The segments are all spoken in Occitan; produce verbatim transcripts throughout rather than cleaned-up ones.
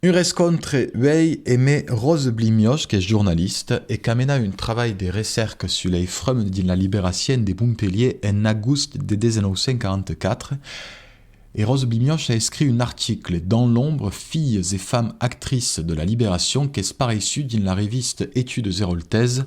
Un rescòntre uèi emé Rose Blimiòch, qu'es jornalista e qu'a menat un trabalh de recèrca sus lei fremas dins la Liberacien de Montpelhièr en agost de dètz-e-nòu cent quaranta-quatre. E Rose Blimiòch a escrit un article, Dans l'ombre, filles et femmes actrices de la Libération, qu'es pareissut dins la revista Études Héroltaises,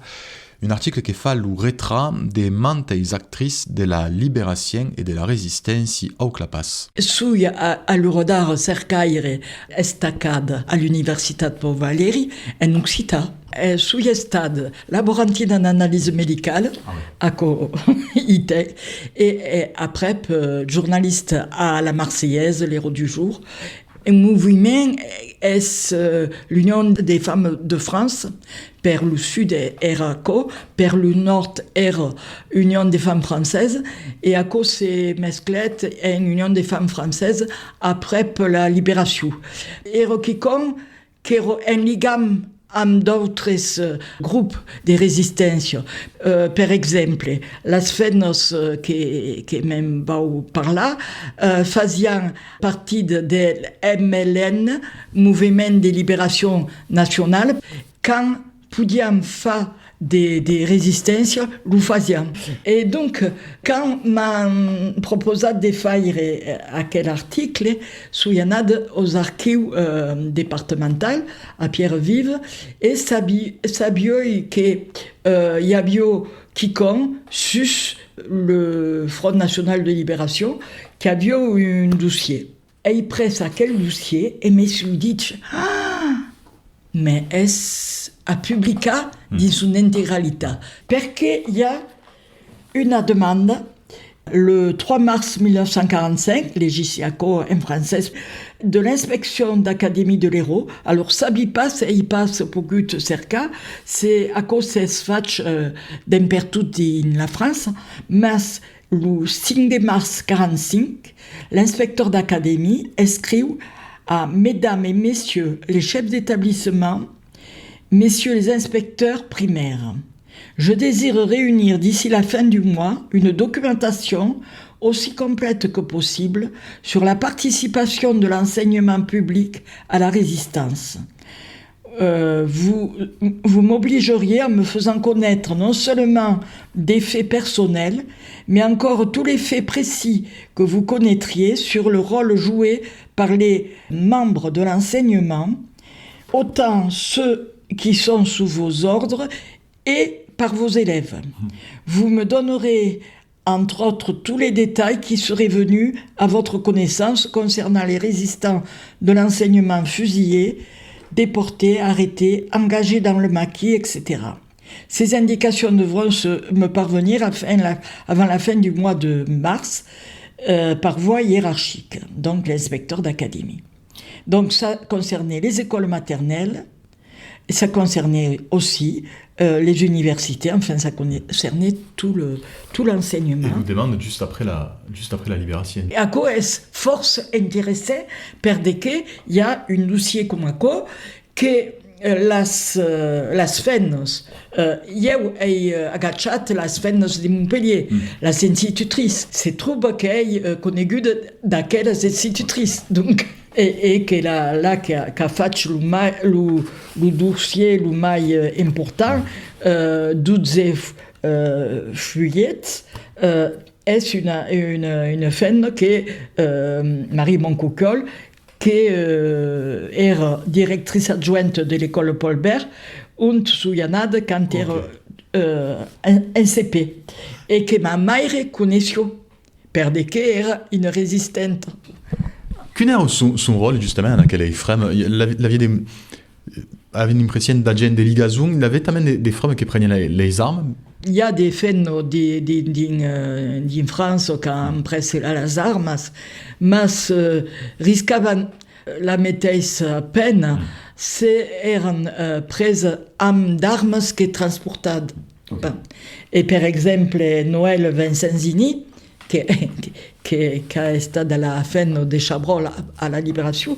un article que fa lo retrat de mantas actrices de la Liberacien e de la Resisténcia au Clapàs. Soi a, a l'ora d'ara cercaire estacada a l'Universitat Pau Valèri en occitan. Eh, soi estada laborantina en analisa medicala, aquò, e, e aprèp, eh, jornalista a La Marseillaise, L'Héros du Jour. Un moviment es, eh, l'Union des Femmes de France, per lo sud èra aquò, per lo nòrd èra Union des Femmes Françaises, e aquò se mesclèt en Union des Femmes Françaises aprèp la Liberacion. Èra quicòm qu'èra en ligam amb d'autres, eh, grops de resisténcia. Eh, per exemple, las femnas, eh, que, que me'n vau parlar, eh, fasián partida del M L N, Moviment de Liberacion Nacional, quand podiam far de, de resisténcia, lo fasiam. E donc, quand m'an proposat de faire, eh, aquel article, soi anada aus archius, eh, departamentals, a Pierre Vives, e sabi-, sabiái que, eh, i aviá quicòm sus le Front National de Libération, qu'aviá un dossièr. Ai pres aquel dossièr e me soi dich: ah, mès es a publicar dins son integralitat. Perque i a una demanda, le trois mars mil neuf cent quarante-cinq, legissi aquò en francés, de l'inspeccion d'acadèmia de l'Hérault. Alòrs, sabi pas se ai pas pogut cercar, se aquò s'es fach, eh, d'en pertot dins la França, mas lo cinc de març quaranta-cinc, l'inspector d'acadèmia escriu à Mesdames et Messieurs les chefs d'établissement, Messieurs les inspecteurs primaires, je désire réunir d'ici la fin du mois une documentation aussi complète que possible sur la participation de l'enseignement public à la résistance. Euh, vous, vous m'obligeriez en me faisant connaître non seulement des faits personnels, mais encore tous les faits précis que vous connaîtriez sur le rôle joué par les membres de l'enseignement, autant ceux qui sont sous vos ordres et par vos élèves. Vous me donnerez entre autres tous les détails qui seraient venus à votre connaissance concernant les résistants de l'enseignement fusillés, déportés, arrêtés, engagés dans le maquis, et cetera. Ces indications devront se, me parvenir à fin la, avant la fin du mois de mars, euh, par voie hiérarchique, donc l'inspecteur d'académie. Donc ça concernait les écoles maternelles, et ça concernait aussi, euh, les universités, enfin, ça concernait tout le, tout l'enseignement. E lo demanda just après la, just après la Liberacion. E aquò es fòrça interessant per de que i a un dossièr coma aquò que, euh, las, euh, las femnas, euh, ieu ai, euh, agachat las femnas de Montpelhièr, las institutrices, se tròba qu'ai, euh, coneguda d'aquelas institutrices, donc. E, e que la, la qu'a, qu'a fach lo mai, lo, lo dossièr lo mai, eh, important, eh, dotze fu-, eh, fullets, eh, es una, una, una femna que, eh, Marie Moncoquiol, que, eh, èra directrice adjointe de l'école Paul Bert, ont soi anada quand èra, eh, en, en C P, e que ma maire coneissiá. Per de que èra una resistenta. Quin èra son, son ròtle, justament, en aquela frema? L'avi-, l'aviá de, aviá l'impression d'agent de ligason, l'aviá tanben de, de fremas que prenián le-, les armas? I a de femnas de, de, dins, eh, dins França qu'an pres las armas, mas, eh, riscavan la meteissa pena se èran, eh, presas amb d'armas que transportavan. E, per exemple, Noëlle Vincenzini, que, que, qu'a estat la femna de Chabrol a, a la Liberacion,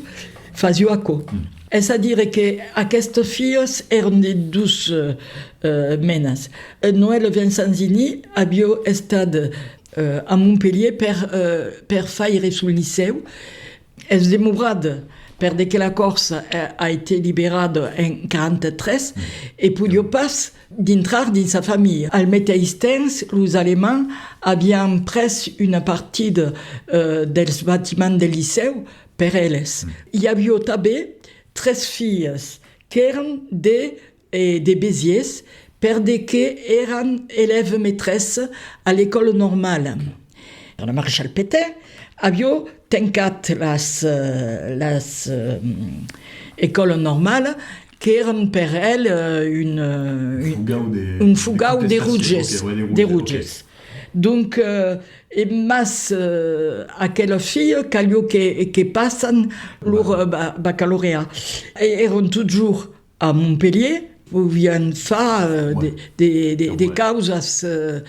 fasiá aquò. Es a dire que aquestas filhas èran de dos, eh, eh, menas. Eh, Noëlle Vincenzini aviá estat, eh, a Montpelhièr per, eh, per faire son licèu. Es demorada per de que la Còrsa, eh, a été liberada en quaranta-tres, e podiá pas dintrar dins sa familha. Al meteis temps, los Alemands avián pres una partida, eh, dels bastiments del licèu per eles. I aviá tanben tres filhas qu'èran de, eh, de Besièrs, per de que èran elèva metressa a l'ecòla normala. La Maréchal Pétain aviá tancat las, eh, las, eh, ecòlas normalas, qu'èran per el, eh, un, eh, un, un fogau de, un fogau de roges, de roges. Donc, eh, e mas, eh, aquela filha caliá que, que passan lor, eh, ba-, bacalaureat. E èran totjorn a Montpelhièr, podián far, eh, de, de, de, de causas, eh,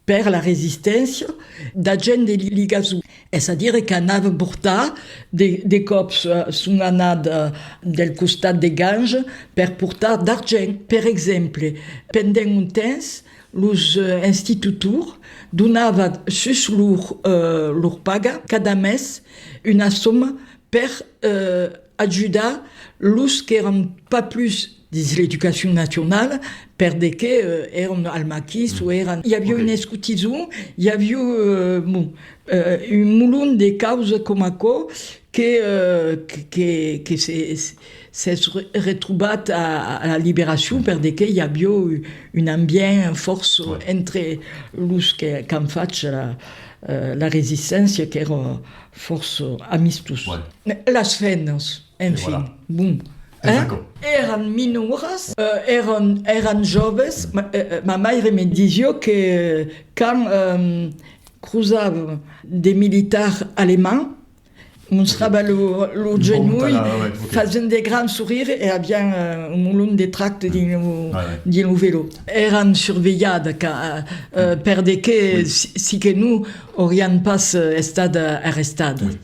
per la resisténcia, d'agents de li-, ligason. Es a dire qu'anavan portar de, de còps, eh, son anada del costat de Ganges per portar d'argent. Per exemple, pendent un temps, los, eh, institutors donavan sus lor, eh, lor paga cada mes una soma per, eh, ajudar los qu'èran pas plus dins l'educacion nacionala, per de que, eh, èran al maquís o èran... I aviá un escotison, i aviá, eh, bon, eh, un molon de causas coma aquò que, eh, que, que, que se, s'es re-, retrobat a, a la liberacion, per de que i aviá un ambient fòrça entre los que, qu'an fach la, eh, la resisténcia, qu'èra fòrça amistós. Las femnas, enfin, bon. Èran minoras, eh, èran, èran jòves. Ma, eh, eh, ma maire me disiá que, eh, quand, eh, crosava de militars alemands, mostrava lo, lo genull, fasent de grands sorires e avián, eh, un molon de tracte dins lo, dins lo velò. Èran survelhadas, ca-, eh, per de que si, si que non aurián pas, eh, estat, eh, arrestadas.